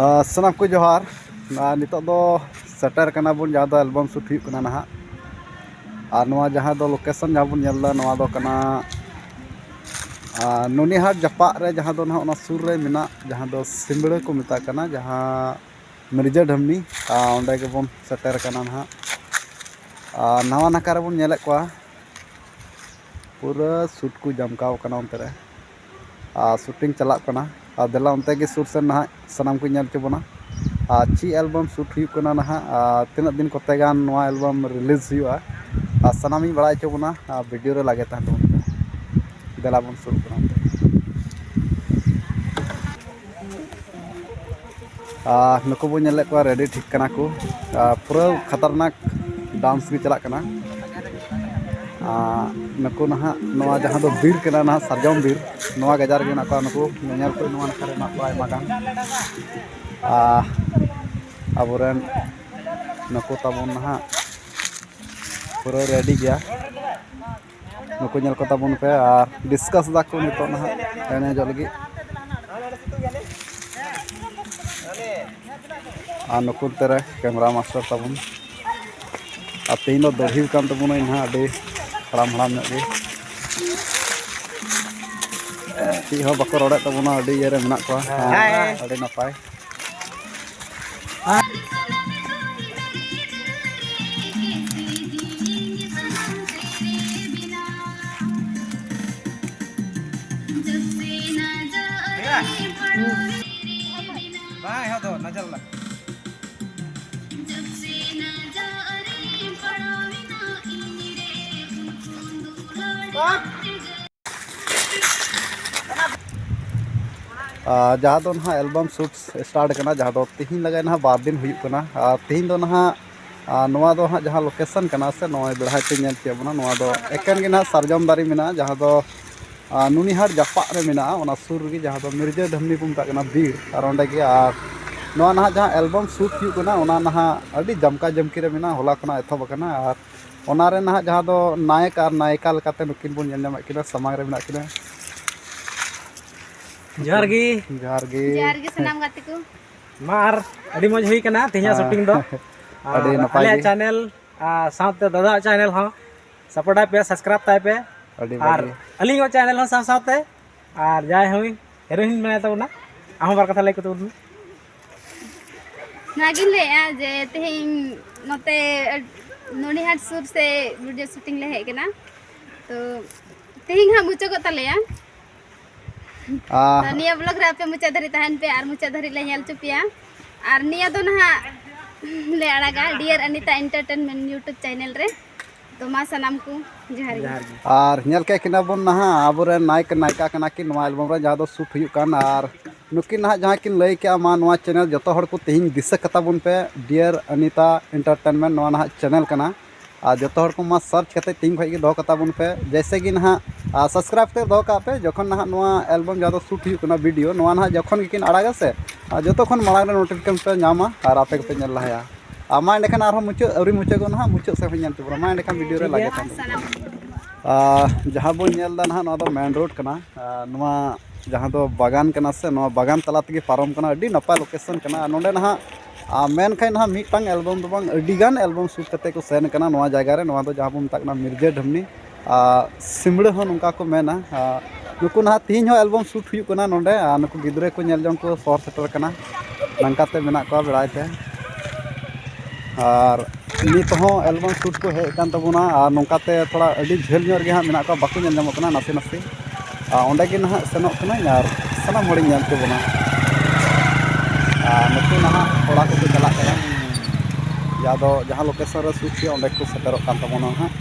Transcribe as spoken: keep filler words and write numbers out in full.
ᱟᱨ ᱥᱟᱱᱟᱢ ᱠᱚ ᱡᱚᱦᱟᱨ᱾ ᱟᱨ ᱱᱤᱛᱚᱜ ᱫᱚ ᱥᱮᱴᱮᱨ ᱠᱟᱱᱟ ᱵᱚᱱ ᱡᱟᱦᱟᱸ ᱫᱚ ᱮᱞᱵᱟᱢ ᱥᱩᱴ ᱦᱩᱭᱩᱜ ᱠᱟᱱᱟ ᱱᱟᱦᱟᱜ᱾ ᱟᱨ ᱱᱚᱣᱟ ᱡᱟᱦᱟᱸ ᱫᱚ ᱞᱳᱠᱮᱥᱚᱱ ᱡᱟᱦᱟᱸ ᱵᱚᱱ ᱧᱮᱞ ᱮᱫᱟ, ᱱᱚᱣᱟ ᱫᱚ ᱠᱟᱱᱟ, ᱟᱨ, ᱱᱩᱱᱤᱦᱟᱴ ᱡᱟᱯᱟᱜ ᱨᱮ, ᱡᱟᱦᱟᱸ ᱫᱚ ᱱᱟᱦᱟᱜ ᱚᱱᱟ ᱥᱩᱨ ᱨᱮ ᱢᱮᱱᱟᱜ, ᱡᱟᱦᱟᱸ ᱫᱚ ᱥᱤᱢᱲᱟᱹ ᱠᱚ ᱢᱮᱛᱟᱜ ᱠᱟᱱᱟ, ᱡᱟᱦᱟᱸ ᱢᱤᱨᱡᱟᱹ ᱰᱷᱟᱢᱱᱤ, ᱟᱨ ᱚᱸᱰᱮ ᱜᱮᱵᱚᱱ ᱥᱮᱴᱮᱨ ᱠᱟᱱᱟ ᱱᱟᱦᱟᱜ᱾ ᱟᱨ ᱱᱟᱣᱟ ᱱᱟᱠᱷᱟ ᱨᱮᱵᱚᱱ ᱧᱮᱞᱮᱫ ᱠᱚᱣᱟ, ᱯᱩᱨᱟᱹ ᱥᱩᱴ ᱠᱚ ᱡᱟᱢᱠᱟᱣ ᱠᱟᱱᱟ ᱚᱱᱛᱮ ᱨᱮ, ᱟᱨ ᱥᱩᱴᱤᱝ ᱪᱟᱞᱟᱜ ᱠᱟᱱᱟ᱾ ᱟᱨ ᱫᱮᱞᱟ ᱚᱱᱛᱮ ᱜᱮ ᱥᱩᱨ ᱥᱮᱱ ᱱᱟᱦᱟᱜ ᱥᱟᱱᱟᱢ ᱠᱚᱧ ᱧᱮᱞ ᱦᱚᱪᱚ ᱵᱚᱱᱟ, ᱟᱨ ᱪᱮᱫ ᱮᱞᱵᱟᱢ ᱥᱩᱴ ᱦᱩᱭᱩᱜ ᱠᱟᱱᱟ ᱱᱟᱦᱟᱜ, ᱟᱨ ᱛᱤᱱᱟᱹᱜ ᱫᱤᱱ ᱠᱚᱛᱮ ᱜᱟᱱ ᱱᱚᱣᱟ ᱮᱞᱵᱟᱢ ᱨᱤᱞᱤᱡᱽ ᱦᱩᱭᱩᱜᱼᱟ, ᱟᱨ ᱥᱟᱱᱟᱢᱤᱧ ᱵᱟᱲᱟᱭ ᱦᱚᱪᱚ ᱵᱚᱱᱟ᱾ ᱟᱨ ᱵᱷᱤᱰᱤᱭᱳ ᱨᱮ ᱞᱟᱜᱮ ᱛᱟᱦᱮᱱ ᱛᱟᱵᱚᱱ ᱯᱮ᱾ ᱫᱮᱞᱟ ᱵᱚᱱ ᱥᱩᱨᱩᱜ ᱠᱟᱱᱟ ᱚᱱᱛᱮ᱾ ᱟᱨ ᱱᱩᱠᱩ ᱵᱚᱱ ᱧᱮᱞᱮᱫ ᱠᱚᱣᱟ, ᱨᱮᱰᱤ ᱴᱷᱤᱠ ᱠᱟᱱᱟ ᱠᱚ᱾ ᱟᱨ ᱯᱩᱨᱟᱹ ᱠᱷᱟᱛᱟᱨᱱᱟᱠ ᱰᱟᱱᱥ ᱜᱮ ᱪᱟᱞᱟᱜ ᱠᱟᱱᱟ᱾ ᱟᱨ ᱱᱩᱠᱩ ᱱᱟᱦᱟᱜ ᱱᱚᱣᱟ ᱡᱟᱦᱟᱸ ᱫᱚ ᱵᱤᱨ ᱠᱟᱱᱟ, ᱱᱟᱦᱟᱜ ᱥᱟᱨᱡᱚᱢ ᱵᱤᱨ, ᱱᱚᱣᱟ ᱜᱟᱡᱟᱲ ᱨᱮᱜᱮ ᱢᱮᱱᱟᱜ ᱠᱚᱣᱟ ᱱᱩᱠᱩ᱾ ᱧᱮᱧᱮᱞ ᱠᱚ ᱱᱚᱣᱟ ᱱᱟᱠᱷᱟ ᱨᱮ ᱢᱮᱱᱟᱜ ᱠᱚᱣᱟ ᱟᱭᱢᱟ ᱜᱟᱱ᱾ ᱟᱨ ᱟᱵᱚᱨᱮᱱ ᱱᱩᱠᱩ ᱛᱟᱵᱚᱱ ᱱᱟᱦᱟᱜ ᱯᱩᱨᱟᱹ ᱨᱮᱰᱤ ᱜᱮᱭᱟ᱾ ᱱᱩᱠᱩ ᱧᱮᱞ ᱠᱚ ᱛᱟᱵᱚᱱ ᱯᱮ᱾ ᱟᱨ ᱰᱤᱥᱠᱟᱥ ᱫᱟᱠᱚ ᱱᱤᱛᱚᱜ ᱱᱟᱦᱟᱜ ᱮᱱᱮᱡᱚᱜ ᱞᱟᱹᱜᱤᱫ᱾ ᱟᱨ ᱱᱩᱠᱩ ᱱᱚᱛᱮ ᱨᱮ ᱠᱮᱢᱮᱨᱟ ᱢᱟᱥᱴᱟᱨ ᱛᱟᱵᱚᱱ᱾ ᱟᱨ ᱛᱮᱦᱮᱧ ᱫᱚ ᱫᱟᱹᱲᱦᱤ ᱠᱟᱱ ᱛᱟᱵᱚᱱᱟᱭ ᱱᱟᱦᱟᱜ, ᱟᱹᱰᱤ ᱦᱟᱲᱟᱢ ᱦᱟᱲᱟᱢ ᱧᱚᱜ ᱜᱮ᱾ ᱪᱮᱫ ᱦᱚᱸ ᱵᱟᱠᱚ ᱨᱚᱲᱮᱫ ᱛᱟᱵᱚᱱᱟ, ᱟᱹᱰᱤ ᱤᱭᱟᱹ ᱨᱮ ᱢᱮᱱᱟᱜ ᱠᱚᱣᱟ᱾ ᱦᱮᱸ, ᱟᱹᱰᱤ ᱱᱟᱯᱟᱭ᱾ ᱟᱨ ᱡᱟᱦᱟᱸ ᱫᱚ ᱱᱟᱦᱟᱜ ᱮᱞᱵᱟᱢ ᱥᱩᱴ ᱥᱴᱟᱨᱴ ᱠᱟᱱᱟ, ᱡᱟᱦᱟᱸ ᱫᱚ ᱛᱤᱦᱤᱧ ᱞᱟᱜᱟᱭ ᱱᱟᱦᱟᱜ ᱵᱟᱨ ᱫᱤᱱ ᱦᱩᱭᱩᱜ ᱠᱟᱱᱟ᱾ ᱟᱨ ᱛᱤᱦᱤᱧ ᱫᱚ ᱱᱟᱦᱟᱜ, ᱟᱨ ᱱᱚᱣᱟ ᱫᱚ ᱦᱟᱸᱜ ᱡᱟᱦᱟᱸ ᱞᱳᱠᱮᱥᱚᱱ ᱠᱟᱱᱟ ᱥᱮ, ᱱᱚᱜᱼᱚᱭ ᱵᱮᱲᱦᱟᱭ ᱯᱮ ᱧᱮᱞ ᱠᱮᱫ ᱵᱚᱱᱟ, ᱱᱚᱣᱟ ᱫᱚ ᱮᱠᱮᱱ ᱜᱮ ᱱᱟᱦᱟᱜ ᱥᱟᱨᱡᱚᱢ ᱫᱟᱨᱮ ᱢᱮᱱᱟᱜᱼᱟ, ᱡᱟᱦᱟᱸ ᱫᱚ, ᱟᱨ, ᱱᱩᱱᱤᱦᱟᱴ ᱡᱟᱯᱟᱜ ᱨᱮ ᱢᱮᱱᱟᱜᱼᱟ, ᱚᱱᱟ ᱥᱩᱨ ᱨᱮᱜᱮ, ᱡᱟᱦᱟᱸ ᱫᱚ ᱢᱤᱨᱡᱟᱹ ᱰᱷᱟᱢᱱᱤ ᱠᱚ ᱢᱮᱛᱟᱜ ᱠᱟᱱᱟ ᱵᱤᱨ᱾ ᱟᱨ ᱚᱸᱰᱮ ᱜᱮ, ᱟᱨ ᱱᱚᱣᱟ ᱱᱟᱦᱟᱜ ᱡᱟᱦᱟᱸ ᱮᱞᱵᱟᱢ ᱥᱩᱴ ᱦᱩᱭᱩᱜ ᱠᱟᱱᱟ, ᱚᱱᱟ ᱱᱟᱦᱟᱜ ᱟᱹᱰᱤ ᱡᱟᱢᱠᱟ ᱡᱟᱢᱠᱤ ᱨᱮ ᱢᱮᱱᱟᱜᱼᱟ, ᱦᱚᱞᱟ ᱠᱷᱚᱱᱟᱜ ᱮᱛᱚᱦᱚᱵ ᱟᱠᱟᱱᱟ᱾ ᱟᱨ ᱚᱱᱟ ᱨᱮ ᱱᱟᱦᱟᱜ ᱡᱟᱦᱟᱸ ᱫᱚ ᱱᱟᱭᱚᱠ ᱟᱨ ᱱᱟᱭᱤᱠᱟ ᱞᱮᱠᱟᱛᱮ ᱱᱩᱠᱤᱱ ᱵᱚᱱ ᱧᱮᱞ ᱧᱟᱢᱮᱫ ᱠᱤᱱᱟ, ᱥᱟᱢᱟᱝ ᱨᱮ ᱢᱮᱱᱟᱜ ᱠᱤᱱᱟ᱾ ᱡᱚᱦᱟᱨ ᱜᱮ᱾ ᱡᱚᱦᱟᱨ ᱜᱮ᱾ ᱡᱚᱦᱟᱨ ᱜᱮ ᱥᱟᱱᱟᱢ ᱜᱟᱛᱮ ᱠᱚ᱾ ᱢᱟ ᱟᱨ ᱟᱹᱰᱤ ᱢᱚᱡᱽ ᱦᱩᱭ ᱠᱟᱱᱟ ᱛᱮᱦᱮᱧᱟᱜ ᱦᱮᱸ᱾ ᱥᱩᱴᱤᱝ ᱫᱚ᱾ ᱟᱹᱰᱤ ᱟᱨ ᱱᱟᱯᱟᱭ ᱟᱞᱮᱭᱟᱜ ᱜᱮ᱾ ᱪᱮᱱᱮᱞ ᱟᱨ ᱥᱟᱶᱛᱮ ᱫᱟᱫᱟᱣᱟᱜ ᱪᱮᱱᱮᱞ ᱦᱚᱸ ᱥᱟᱯᱳᱨᱴ ᱟᱭ ᱯᱮ, ᱥᱟᱵᱥᱠᱨᱟᱭᱤᱵᱽ ᱛᱟᱭ ᱯᱮ᱾ ᱟᱹᱰᱤ ᱟᱨ ᱵᱷᱟᱹᱜᱤ᱾ ᱟᱹᱞᱤᱧᱟᱜ ᱪᱮᱱᱮᱞ ᱦᱚᱸ ᱥᱟᱶ ᱥᱟᱶᱛᱮ ᱟᱨ ᱡᱟᱦᱟᱸᱭ ᱦᱩᱭ ᱦᱤᱨᱳᱭᱤᱱ ᱢᱮᱱᱟᱭ ᱛᱟᱵᱚᱱᱟ, ᱟᱢ ᱦᱚᱸ ᱵᱟᱨ ᱠᱟᱛᱷᱟ ᱞᱟᱹᱭ ᱠᱚ ᱛᱟᱵᱚᱱ ᱢᱮ᱾ ᱱᱚᱣᱟᱜᱤᱧ ᱞᱟᱹᱭᱮᱫᱼᱟ ᱡᱮ ᱛᱮᱦᱮᱧ ᱱᱚᱛᱮ ᱱᱚᱱᱤᱦᱟᱴ ᱥᱩᱨ ᱥᱮ ᱵᱷᱤᱰᱤᱭᱳ ᱥᱩᱴᱤᱝ ᱞᱮ ᱦᱮᱡ ᱠᱟᱱᱟ᱾ ᱛᱚ ᱛᱮᱦᱮᱧ ᱦᱟᱸᱜ ᱢᱩᱪᱟᱹᱫᱚᱜ ᱛᱟᱞᱮᱭᱟ᱾ ᱟᱦ᱾ ᱛᱚ ᱱᱤᱭᱟᱹ ᱵᱞᱚᱜ ᱨᱮ ᱟᱯᱮ ᱢᱩᱪᱟᱹᱫ ᱫᱷᱟᱹᱨᱤᱡ ᱛᱟᱦᱮᱱ ᱯᱮ ᱟᱨ ᱢᱩᱪᱟᱹᱫ ᱫᱷᱟᱹᱨᱤᱡ ᱞᱮ ᱧᱮᱞ ᱦᱚᱪᱚ ᱯᱮᱭᱟ᱾ ᱟᱨ ᱱᱤᱭᱟᱹ ᱫᱚ ᱱᱟᱦᱟᱜ ᱞᱮ ᱟᱲᱟᱜᱟ dear Anita entertainment YouTube channel ᱨᱮ᱾ ᱛᱚ ᱢᱟ ᱥᱟᱱᱟᱢ ᱠᱚ ᱡᱚᱦᱟᱨ ᱜᱮ᱾ ᱡᱚᱦᱟᱨ ᱜᱮ᱾ ᱟᱨ ᱧᱮᱞ ᱠᱮᱫ ᱠᱤᱱᱟ ᱵᱚᱱ ᱱᱟᱦᱟᱜ ᱟᱵᱚᱨᱮᱱ ᱱᱟᱭᱚᱠ ᱱᱟᱭᱤᱠᱟ ᱠᱟᱱᱟ ᱠᱤᱱ ᱱᱚᱣᱟ ᱮᱞᱵᱟᱢ ᱨᱮ, ᱡᱟᱦᱟᱸ ᱫᱚ ᱥᱩᱴ ᱦᱩᱭᱩᱜ ᱠᱟᱱ᱾ ᱟᱨ ᱱᱩᱠᱤᱱ ᱱᱟᱦᱟᱜ ᱡᱟᱦᱟᱸ ᱠᱤᱱ ᱞᱟᱹᱭ ᱠᱮᱜᱼᱟ, ᱢᱟ ᱱᱚᱣᱟ ᱪᱮᱱᱮᱞ ᱡᱚᱛᱚ ᱦᱚᱲ ᱠᱚ ᱛᱮᱦᱮᱧ ᱫᱤᱥᱟᱹ ᱠᱟᱛᱟ ᱵᱚᱱ ᱯᱮ, ᱰᱤᱭᱟᱨ ᱟᱱᱤᱛᱟ ᱮᱱᱴᱟᱨᱴᱮᱱᱢᱮᱱᱴ ᱱᱚᱣᱟ ᱱᱟᱦᱟᱜ ᱪᱮᱱᱮᱞ ᱠᱟᱱᱟ᱾ ᱟᱨ ᱡᱚᱛᱚ ᱦᱚᱲ ᱠᱚ ᱢᱟ ᱥᱟᱨᱪ ᱠᱟᱛᱮ ᱛᱮᱦᱮᱧ ᱠᱷᱚᱱ ᱜᱮ ᱫᱚᱦᱚ ᱠᱟᱛᱟ ᱵᱚᱱ ᱯᱮ, ᱡᱮᱭᱥᱮ ᱜᱮ ᱱᱟᱦᱟᱜ ᱥᱟᱵᱥᱠᱨᱟᱭᱤᱵᱽ ᱠᱟᱛᱮ ᱫᱚᱦᱚ ᱠᱟᱜ ᱯᱮ᱾ ᱡᱚᱠᱷᱚᱱ ᱱᱟᱦᱟᱜ ᱱᱚᱣᱟ ᱮᱞᱵᱟᱢ ᱡᱟᱦᱟᱸ ᱫᱚ ᱥᱩᱴ ᱦᱩᱭᱩᱜ ᱠᱟᱱᱟ, ᱵᱷᱤᱰᱤᱭᱳ ᱱᱚᱣᱟ ᱱᱟᱦᱟᱜ ᱡᱚᱠᱷᱚᱱ ᱜᱮᱠᱤᱱ ᱟᱲᱟᱜᱟ ᱥᱮ, ᱟᱨ ᱡᱚᱛᱚ ᱠᱷᱚᱱ ᱢᱟᱲᱟᱝ ᱨᱮ ᱱᱳᱴᱤᱯᱷᱤᱠᱮᱥᱚᱱ ᱯᱮ ᱧᱟᱢᱟ ᱟᱨ ᱟᱯᱮ ᱜᱮᱯᱮ ᱧᱮᱞ ᱞᱟᱦᱟᱭᱟ᱾ ᱟᱨ ᱢᱟ ᱮᱸᱰᱮᱠᱷᱟᱱ ᱟᱨᱦᱚᱸ ᱢᱩᱪᱟᱹᱫ, ᱟᱹᱣᱨᱤ ᱢᱩᱪᱟᱹᱫᱚᱜ ᱱᱟᱦᱟᱜ, ᱢᱩᱪᱟᱹᱫ ᱥᱮᱫ ᱦᱚᱸ ᱧᱮᱞ ᱛᱟᱵᱚᱱᱟ᱾ ᱢᱟ ᱮᱸᱰᱮᱠᱷᱟᱱ ᱵᱷᱤᱰᱤᱭᱳ ᱨᱮ ᱴᱷᱤᱠ ᱞᱟᱜᱮ ᱜᱮᱭᱟ, ᱛᱟᱦᱮᱱ ᱯᱮ᱾ ᱥᱟᱱᱟᱢ᱾ ᱟᱨ ᱡᱟᱦᱟᱸ ᱵᱚᱱ ᱧᱮᱞ ᱮᱫᱟ ᱱᱟᱦᱟᱜ, ᱱᱚᱣᱟ ᱫᱚ ᱢᱮᱱ ᱨᱳᱰ ᱠᱟᱱᱟ᱾ ᱟᱨ ᱱᱚᱣᱟ ᱡᱟᱦᱟᱸ ᱫᱚ ᱵᱟᱜᱟᱱ ᱠᱟᱱᱟ ᱥᱮ, ᱱᱚᱣᱟ ᱵᱟᱜᱟᱱ ᱛᱟᱞᱟ ᱛᱮᱜᱮ ᱯᱟᱨᱚᱢ ᱠᱟᱱᱟ᱾ ᱟᱹᱰᱤ ᱱᱟᱯᱟᱭ ᱞᱳᱠᱮᱥᱚᱱ ᱠᱟᱱᱟ᱾ ᱟᱨ ᱱᱚᱰᱮ ᱱᱟᱦᱟᱜ, ᱟᱨ ᱢᱮᱱᱠᱷᱟᱱ ᱱᱟᱦᱟᱜ ᱢᱤᱫᱴᱟᱝ ᱮᱞᱵᱟᱢ ᱫᱚ ᱵᱟᱝ, ᱟᱹᱰᱤ ᱜᱟᱱ ᱮᱞᱵᱟᱢ ᱥᱩᱴ ᱠᱟᱛᱮ ᱠᱚ ᱥᱮᱱ ᱠᱟᱱᱟ ᱱᱚᱣᱟ ᱡᱟᱭᱜᱟ ᱨᱮ᱾ ᱱᱚᱣᱟ ᱫᱚ ᱡᱟᱦᱟᱸ ᱵᱚᱱ ᱢᱮᱛᱟᱜ ᱠᱟᱱᱟ ᱢᱤᱨᱡᱟᱹ ᱰᱷᱟᱢᱱᱤ, ᱟᱨ ᱥᱤᱢᱲᱟᱹ ᱦᱚᱸ ᱱᱚᱝᱠᱟ ᱠᱚ ᱢᱮᱱᱟ᱾ ᱟᱨ ᱱᱩᱠᱩ ᱱᱟᱦᱟᱜ ᱛᱮᱦᱮᱧ ᱦᱚᱸ ᱮᱞᱵᱟᱢ ᱥᱩᱴ ᱦᱩᱭᱩᱜ ᱠᱟᱱᱟ ᱱᱚᱰᱮ, ᱟᱨ ᱱᱩᱠᱩ ᱜᱤᱫᱽᱨᱟᱹ ᱠᱚ ᱧᱮᱞ ᱡᱚᱝ ᱠᱚ ᱥᱚᱦᱚᱨ ᱥᱮᱴᱮᱨ ᱠᱟᱱᱟ᱾ ᱱᱚᱝᱠᱟᱛᱮ ᱢᱮᱱᱟᱜ ᱠᱚᱣᱟ ᱵᱮᱲᱟᱭ ᱛᱮ᱾ ᱟᱨ ᱱᱤᱛ ᱦᱚᱸ ᱮᱞᱵᱟᱢ ᱥᱩᱴ ᱠᱚ ᱦᱮᱡ ᱟᱠᱟᱱ ᱛᱟᱵᱚᱱᱟ, ᱟᱨ ᱱᱚᱝᱠᱟᱛᱮ ᱛᱷᱚᱲᱟ ᱟᱹᱰᱤ ᱡᱷᱟᱹᱞ ᱧᱚᱜ ᱨᱮᱜᱮ ᱦᱟᱸᱜ ᱢᱮᱱᱟᱜ ᱠᱚᱣᱟ, ᱵᱟᱠᱚ ᱧᱮᱞ ᱧᱟᱢᱚᱜ ᱠᱟᱱᱟ ᱱᱟᱥᱮ ᱱᱟᱥᱮ᱾ ᱟᱨ ᱚᱸᱰᱮ ᱜᱮ ᱱᱟᱦᱟᱜ ᱥᱮᱱᱚᱜ ᱠᱟᱹᱱᱟᱹᱧ ᱟᱨ ᱥᱟᱱᱟᱢ ᱦᱚᱲᱤᱧ ᱧᱮᱞ ᱦᱚᱪᱚ ᱵᱚᱱᱟ᱾ ᱟᱨ ᱱᱩᱠᱩ ᱱᱟᱦᱟᱜ ᱠᱚᱲᱟ ᱠᱚᱠᱚ ᱪᱟᱞᱟᱜ ᱠᱟᱱᱟ, ᱡᱟᱦᱟᱸ ᱫᱚ ᱡᱟᱦᱟᱸ ᱞᱳᱠᱮᱥᱚᱱ ᱨᱮ ᱥᱩᱴ ᱦᱩᱭᱩᱜᱼᱟ ᱚᱸᱰᱮ ᱠᱚ ᱥᱮᱴᱮᱨᱚᱜ ᱠᱟᱱ ᱛᱟᱵᱚᱱᱟ ᱦᱟᱸᱜ᱾